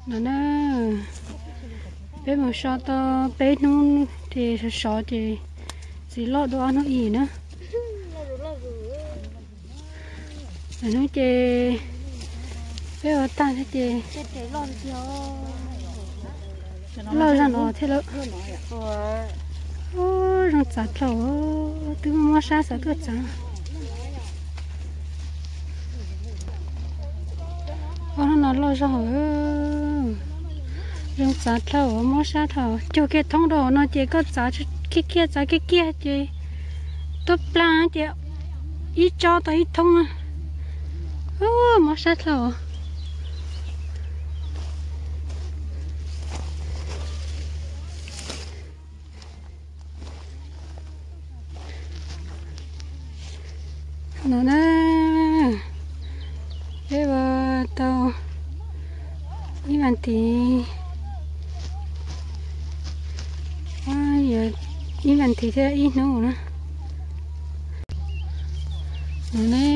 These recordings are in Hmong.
No na, peb mus so tau peb hnub ces sov sov ces txiv loj dua ob hnub ib na. Lwm hnub ces peb ua tag thiab ces loj zog no thiab lawm. Zoo txav dlhau, twb muab sab xav tuaj txav. Ob hnub no loj zog, zoo txav dlhau, muab sab dlhau, cug kiag thoob rau hauv no ces koj txav kiag kiag txav kiag kiag ces tuaj plag ces ib tsob tau ib thoob. Muab sab dlhau. No na, peb ua tau ib vas thiv, ib vas thiv thiab ib hnub na. No ne,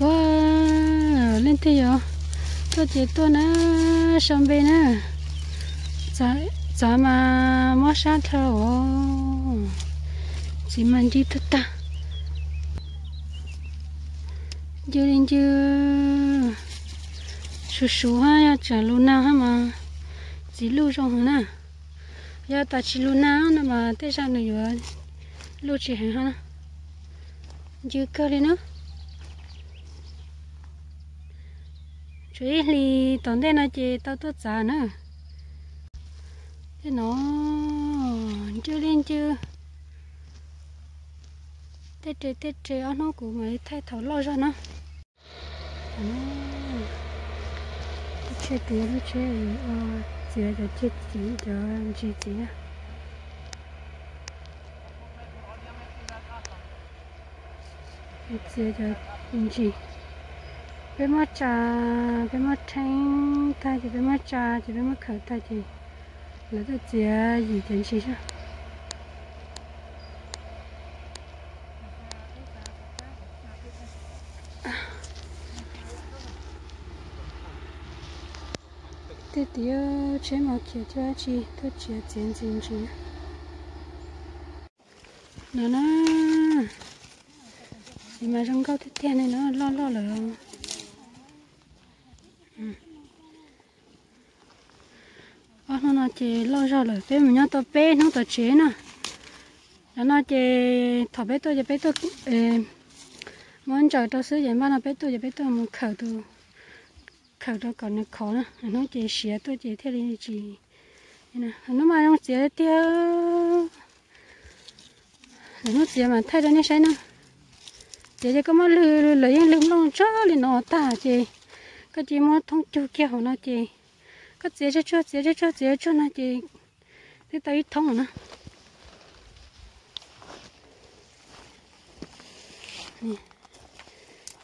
ua, leej twg yuav tuaj ces tuaj na, sau npe na. Txav mas mob sab dhau os, txiv mas ncw tag tag. Ncw li ncw, suv suv hab, yog tseem lug nag hab mas txiv luj zoo heev na. Yog tas tsis lug nag no mas tej zag nws yuav luj tsis heev hab. Ncw kawg li na. Tshuav ib hlis tom ntej no ces tau tuaj txav na. Tej no ncw li ncw. Tej re tej re ob hnub kuv mam li thaij thaum loj zog na. Lub tsheb tiav, lub tsheb ua txiav cov ceg txiv, cov ntsis txiv na. Txiav cov ntsis, peb muab tsa, peb muab rheeb tag ces peb muab tsa ces peb muab khaws tag ces lawv tuaj txiav yim cov ntsis xwb. Tej tiav tsheb mas khiav cuag dab tsi tuaj txiav txiav ntsis ntsis. No na, txiv mas zoo nkauj tiag tiag li no, loj loj lawm. Ob hnub no ces loj zog lawm, peb mus nyob tau peb hnub tom tsev na. Cov no ces thaum peb tuaj ces peb tuaj muab ntsaws rau xwb, ces npaj no peb tuaj ces peb tuaj mus khaws tus, khaws rau kom nws khov na. Hnub ces siav tuaj ces thiaj li tsis. Hnub mas zoo txiav tiag. Lawv hnub txiav mas thaij rau nej saib na. Txiav ces koj muab lwg, lawv yeej lwg nplooj tsawg li no tag ces koj cia muab thoob cug kiag hauv no ces koj txiav tsawg tsuag, txiav tsawg tsuag, txiav tsuag no ces twb tau ib thoob na.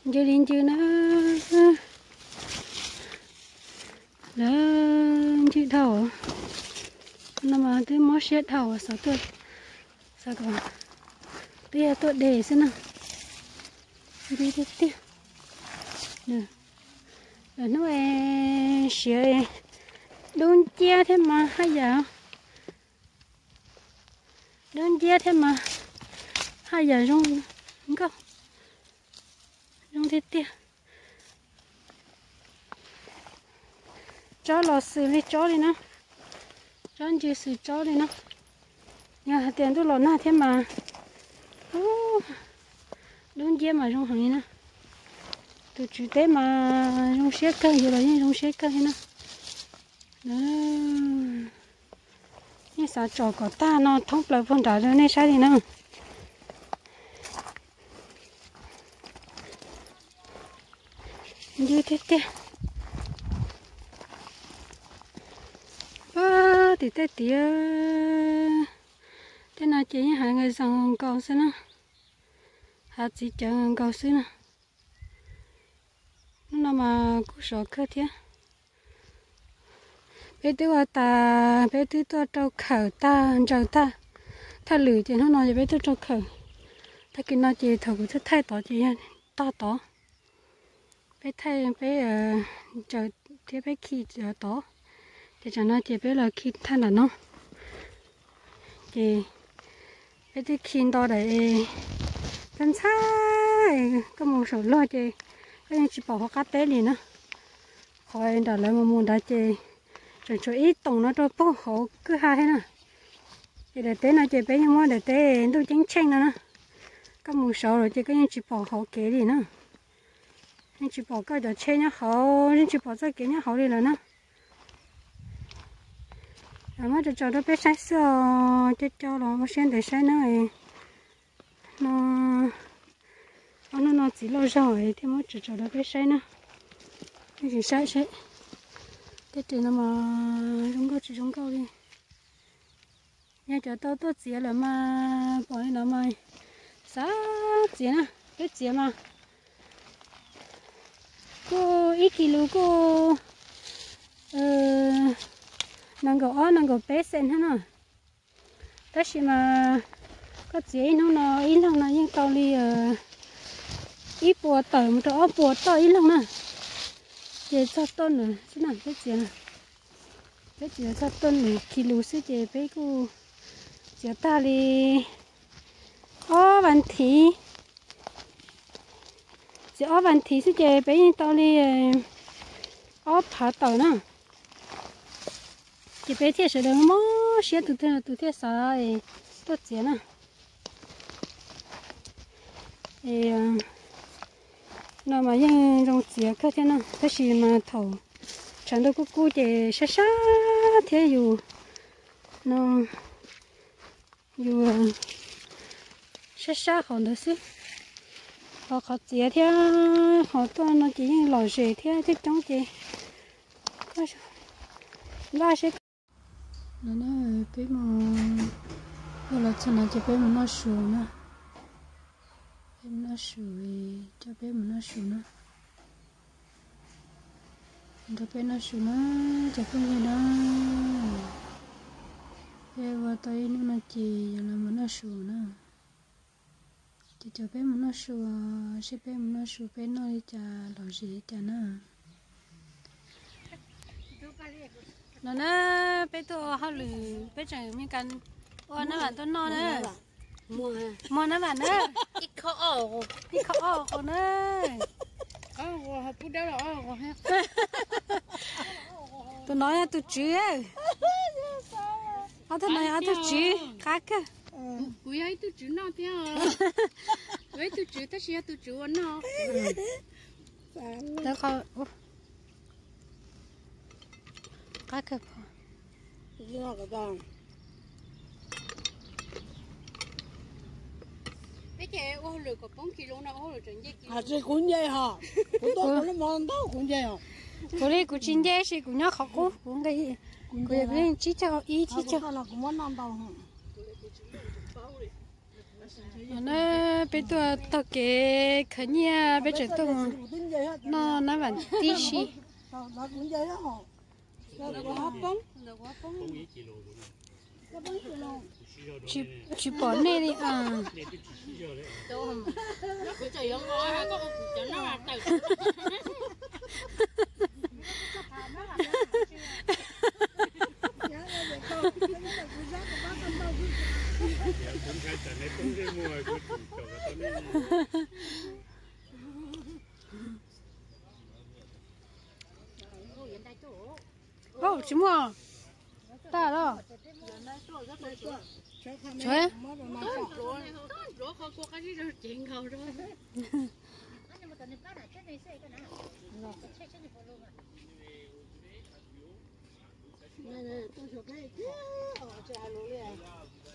Ncw li ncw na. Lawv ncw dhau. No mas twb mob siab dhau, xav tuaj, xav kom twb yog tuaj de xwb na. Ncw tiag tiag. Lawv hnub siav dub nciab thiab mas haj yam, dub nciab thiab mas haj yam zoo nkauj, zoo tiag tiag. Tsob los xws li tsob li na, tsob ncw xws tsob li na. Yog hais tias ntuj los nag thiab mas dub nciab mas zoo heev li na. Tus tswv teb mas zoo siab kawg, yus los yeej zoo siab kawg li na. Nej xav tsom kom tag no thoob plaws puag nrad rau nej saib li na. Ncw tiag tiag. Tim tej tiav, tej no ces yeej hav zoo nkaus xwb na, hav txiv cawv nkaus xwb na. Hnub no mas kuj sov kawg thiab. Peb twb ua tas, peb twb tuaj rau khawm tag, ntsaws tag, thaj lwm ces hnub no ces peb tuaj rau khawm. Tag kis no ces thaum kuv thaij thaij tod ces yog tog tod. Peb thaij peb tsaws thiab peb khi tod, ces tsam no ces peb los khi thaij nram no. Ces peb twb khi nto daim ntxhab ntxhab, koj mus saum luag ces koj yeej tsis pom hauv qab teb li na. Qhov nram lawv mus mus nrad ces tseem tshuav ib toom no rau puag hauv kwj ha thiab na. Ces daim teb no ces peb yeej muab daim teb ntuj ceeb tsheej no na. Koj mus saud lawm ces koj yeej tsis pom hauv kev li na. Yeej tsis pom koj cov tsheb nyob hauv, yeej tsis pom txoj kev nyob hauv li lawm na. Muab tso tso rau peb saib xwb os, cov cov los ua siab ntev saib na. No, ob hnub no txiv loj zog thiaj muab tso tso rau peb saib na. Peb tsis saib seb tej ris no mas zoo nkauj tsis zoo nkauj li. Yog cov tau tuaj txiav lawm mas pom li no mas xav txiav na, peb txiav mas kuj ib kis lus kuj nees nkaum ob nees nkaum peb xees thiab no. Tab sis mas koj txiav ib hnub no ib leeg no yeej tau li ib puas tawm mus rau ob puas toj ib leeg na. Ces txog tuaj nws xwb na, peb txiav, peb txiav txog tuaj nws khi lus xwb ces peb kuj txiav tag li ob vas thiv. Txiav ob vas thiv xwb ces peb yeej tau li ob phav tawm na. Ces peb thiaj sawv daws mob siab tus twg tus thiaj xav tuaj txiav na. No mas yeej zoo txiav kawg thiab na, tab sis mas thaum tshav ntuj kub kub ces sab sab thiab yus, no, yus sab sab qhov ntawd xwb. Ho qhov txiav thiab qhov tuaj no ces yeej lom zem thiab coob coob ces npaj seb. No na, peb mus, ua los txog no ces peb mus noj su na. Peb mus noj su, coj peb mus noj su na. Nrog peb noj su na, cov phooj ywg na. Peb ua tau ib hnub no ces yog los mus noj su na. Ces coj peb mus noj su, seb peb mus noj su peb noj li cas lom zem li cas na. No na, peb tuaj ua hauj lwm, peb tseem me kas ua nab vam tuaj noj na. Muag nab vam na. Ib khob ob qus na. Tus no yog tus tswv, ob tug no yog ob tug tswv qab kawg. Kuv yog ib tug tswv noj thiab. Kuv ib tug tswv tab sis yog tus tswv ua noj. Qab kawg. Kuv nce hos, kuv tuaj kuv lub mov ntau kuv nce hos. Kuv li kuv tsis nce sis kuv nyob qhov qub kuv nqis, kuv yog tsib caug ib tsib caug. No na, peb tuaj taug kev khwv nyiaj peb tseem tuaj mus noj nab vam tib si. Tsis pom nej li a. Tsis muaj tag los.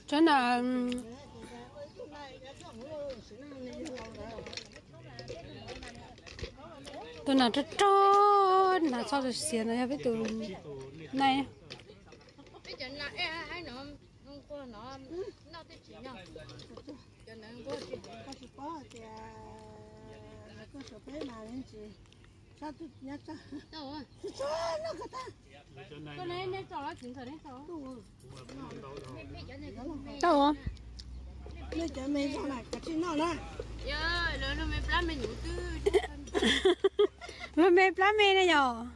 Tsav na, tus nas rog rog nas txho xiav no yog peb tus nai. Tau. Lub me plab me na yog.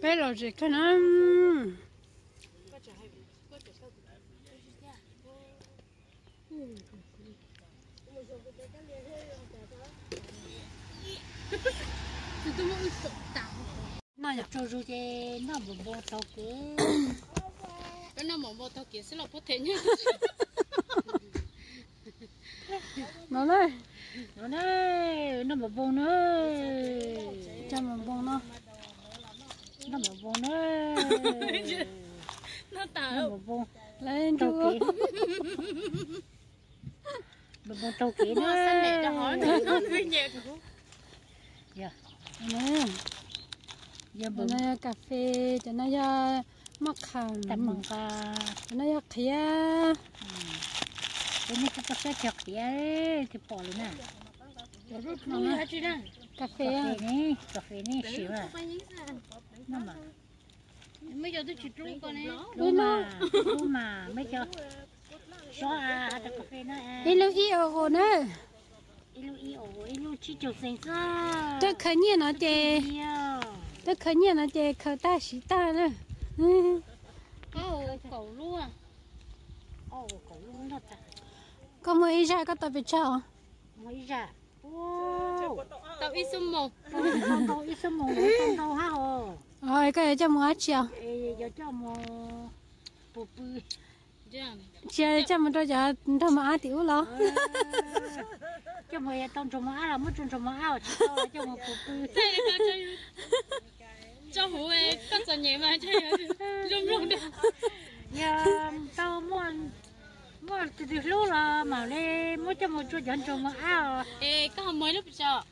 Peb los zem kawg na. Noj yom. Tsaug zog ces noj npam npoo taug kev. Koj noj npam npoo taug kev xwb los puab them nyaj. No na. No na, noj npam npoo na. Coj npam npoo no. Noj npam npoo na. Noj npam npoo. Lawv taug kev. Npam npoo taug kev na. Cov no yog kas fes, cov no yog maj qham, cov no yog qhiav. Cov no tsis tau saib cog qhiav, tsis pom lawm na. Kas fes, kas fes ne sim. Ib lub ib euro na. Twb khaws nyiaj no ces, twb khaws nyiaj no ces khaws tag siv tag na. Koj muag ib zaj koj tau pes tsawg? Tau ib xuab moos. Tau ib xuab moos, tau ntau hab os. Koj yuav coj mus dab tsi os? Yuav coj mus puag pw. Tsis coj mus rau cov nraug mos ab tim ub los? Coj mus yog tau nraug mos ab los muab rau nraug mos ab, tsis tau coj mus puag pw. Tso huv, koj txom nyem mas zoo mloog. Yog tau muaj tus twg hlub los mam li muab coj mus rau cov nraug mos ab os. Es koj ho muag ib lub pes tsawg?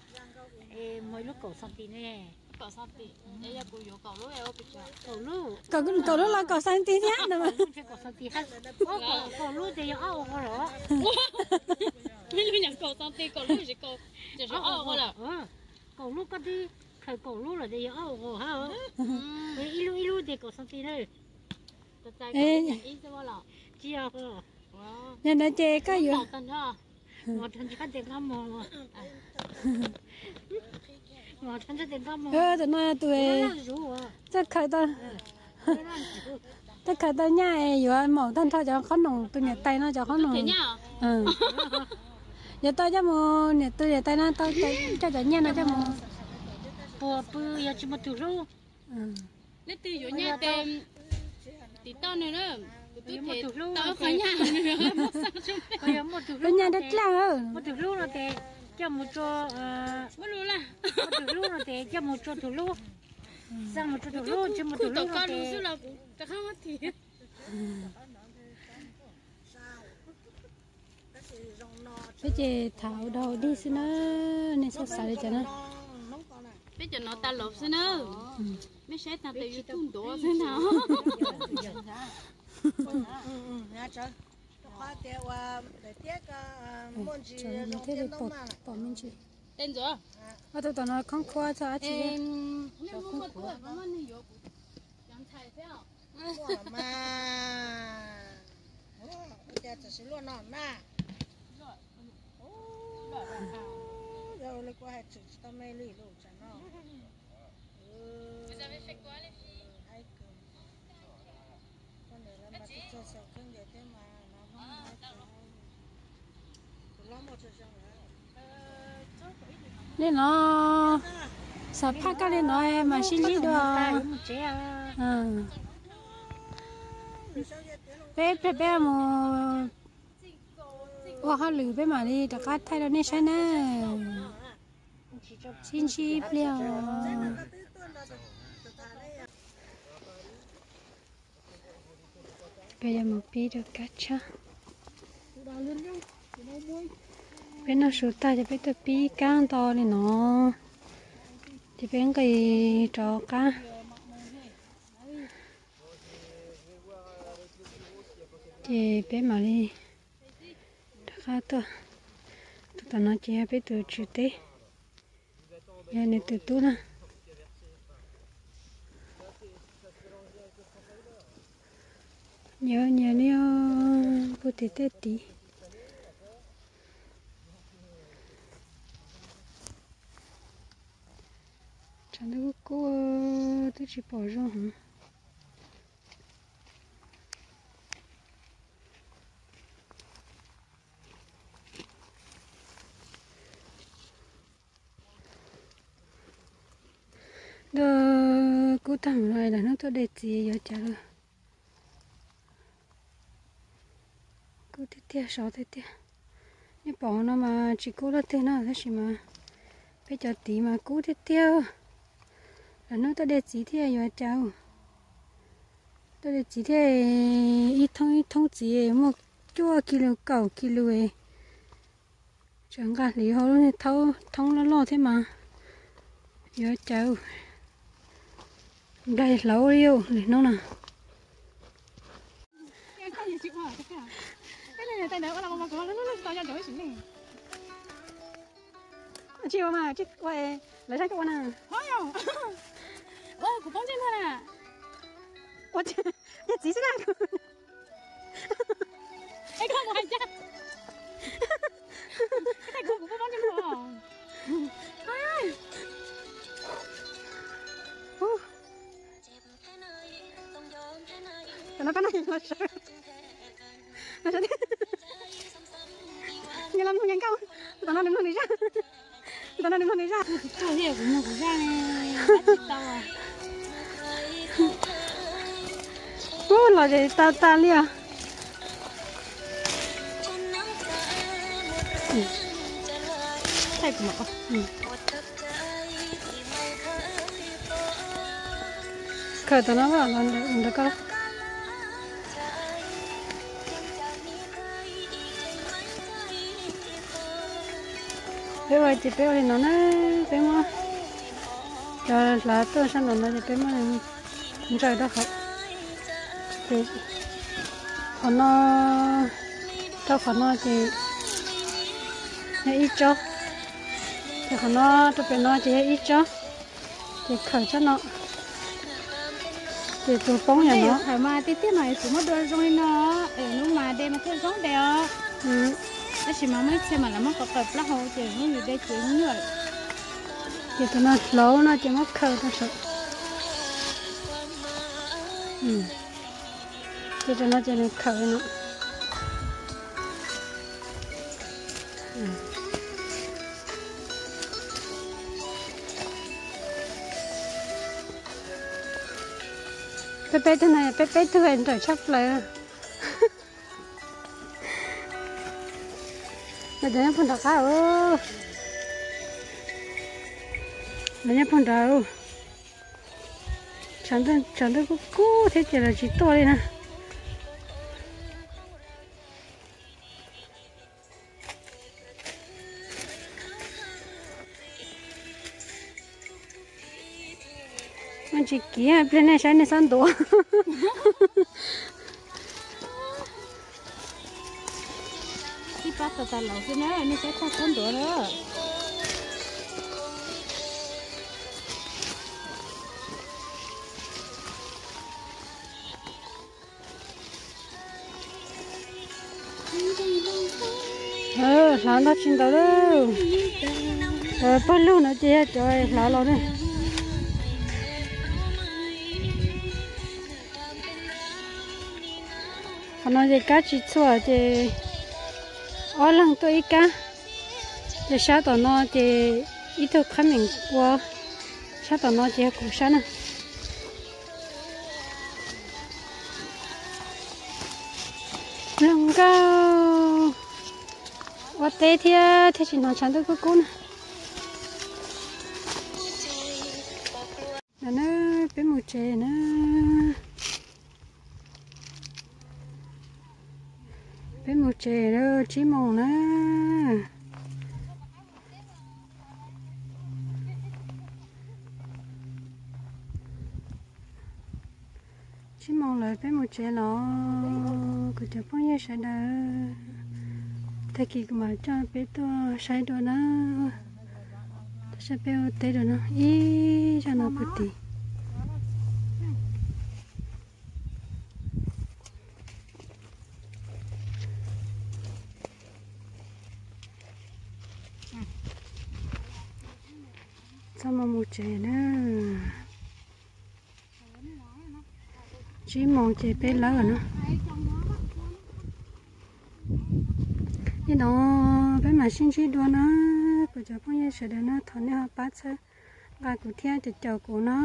Muag ib lub kaum xanti ne. Kaum lub los kaum xanti thiab no. Kaum lub ces yog ob euro los? Ib lub nyuam kaum xanti, kaum lub ces ob euro lawm. Kaum lub koj twb khaws kaum lub lawm ces yog ob euro hab. Ib lub ib lub ces kaum xanti na. Tsis yog. Yog ntawd ces koj yuav tus no tus txawj khaws tau, txawj khaws tau nyaj yuav maum tag nrho cov qhob noom tus niam tais no cov qhob noom. Yuav tau coj mus, niam tus niam tais no tau coj cov nyaj no coj mus puag pw yog tsis muaj tus hlub. Leej twg yuav nyaj tes tim toj nws na, kuv twb them tau qhov nyaj. Lub nyaj dab dlaab. Muaj tus hlub no ces coj mus rua, muaj tus hlub no ces coj mus rua tus hlub. Xaa mus rua tus hlub, tsis muaj tus hlub no ces Peb ces tham ua dog ua dig xwb na, nej txhob xav li cas na. Peb cov no tas laus xwb na, mej saib tag tes YouTube ntuav xwb na. Rau qhov tias ua daim tiab ko muaj ntsis zoo thiab ntau mas. Tej ntxuav, ob tug tom no khoob khuab txog dab tsi? Muaj mas, ua cas txawm sis luaj no na. Yog li kuv hais tshwm tsis tau me li lus tsam no. Haib kawg. Koj niam lawv mas tsis txog xaus khaub ncaws thiab mas no Hmoob haib kawg. Tus hlob muaj tsis zoo lawm. Li no, xam phaj koj li no mas sib ntsib dua. Peb pliag peb mus ua hauj lwm peb mam li rov qab thaij rau nej saib na. Sib ntsib pliag. Peb yuav mus pib rau kab tshab. Peb noj su tag ces peb tuaj pib kab ntau li no, ces peb nqis rov qab. Ces peb mam li rov qab tuaj. Tus tom no ces yog peb tus tswv teb, yog nws tus tub na. Nyias nyias li os, puag tim tej tid. Tshav ntuj kub kub twb tsis pom zoo heev. Ntuj kub tag mus no, lawv hnub tuaj de txiv yuav cas lawm. Kub tiag tiag, sov tiag tiag. Nej pom no mas tsis kub leej twg na, tab sis mas peb cov tid mas kub tiag tiag. Lawv hnub tuaj de txiv thiaj yuav cas. Tuaj de txiv thiaj ib thoob ib thoob txiv muaj cuaj ki lus kaum ki lus. Tseem nqa hliv hauv lub niag thoob loj loj thiab mas yuav cas. Nplaig hlauv li lwm hnub no. Tsis ua mas, tsis ua, lawv zaib ua na. Kuv poob ntsej muag na. Ua, yog txiv xwb na. Es koj mus hais cas? Koj thaij kuv, kuv poob ntsej muag. Tam no peb no los sawv, los sawv, nyias los mloog nyias nkauj. Tam no nws mloog nws zaj, tam no nws mloog nws zaj. Kuv tsis tau thiab, kuv mloog kuv zaj ne, tsis tau. Ub, los ces tau tas li os. Khaws tom no los ntawm koj. Peb ua ces peb ua li no na, peb muab cov hlav tuaj sab nraum no ces peb muab ntsaws rau hauv. Ces qhov no, rau qhov no ces yog ib tsob, ces qhov no rau pem no ces yog ib tsob. Ces khaws tsob no, ces tus poob yog no. Khaws mas tiag tiag mas yuav tsum muab dua zoo li no, es hnub mas de mas thiaj zoo de os. Tab sis mas muaj ib txhia mas lawv muab qhov qaws plaub hau ces hnub yus de ces nyuaj. Ces tus no hlauv no ces muab khaws rau saum. Ces tus no ces nws khaws li no. Peb peb tug no, peb peb tug nrawm tshaj plaws. Los cov nyob puag nram qab, los nyob puag nrad. Tshav ntuj kub kub thiab ces lawv tsis tuaj li na. Tsis kiv, pliag nej saib nej xob ntuav. Ib pab tau tas laus xwb na, nej saib tag xob ntuav na. Hlav ntau tsis ntau lawm. Pawg lug no ces yog cov hlav los ne. Qhov no ces kab tsis txhua ces ob leeg tuaj ib kab. Ces sab tom no ces ib tug qhab meem ua, sab tom no ces yog kuv sab na. Zoo nkauj, ua teb thiab thiaj tsis hnov tshav ntuj kub kub na. Ntawm na, peb mus tsev na. Peb mus tsev lawm, tsib moos na. Tsib moos lawm peb mus tsev los kuv cov phooj ywg sawv daws. Tag kis kuv mam coj peb tuaj saib dua na. Tuaj saib peb ua teb dua no ib zaj no puag tid. Mus mus tsev na, tsib moos ces peb lawb na. Ib no peb mam sib ntsib dua na, kuv cov phooj ywg sawv daws na, thov nej ho pab txhawb nqa kuv thiab caum caum kuv no.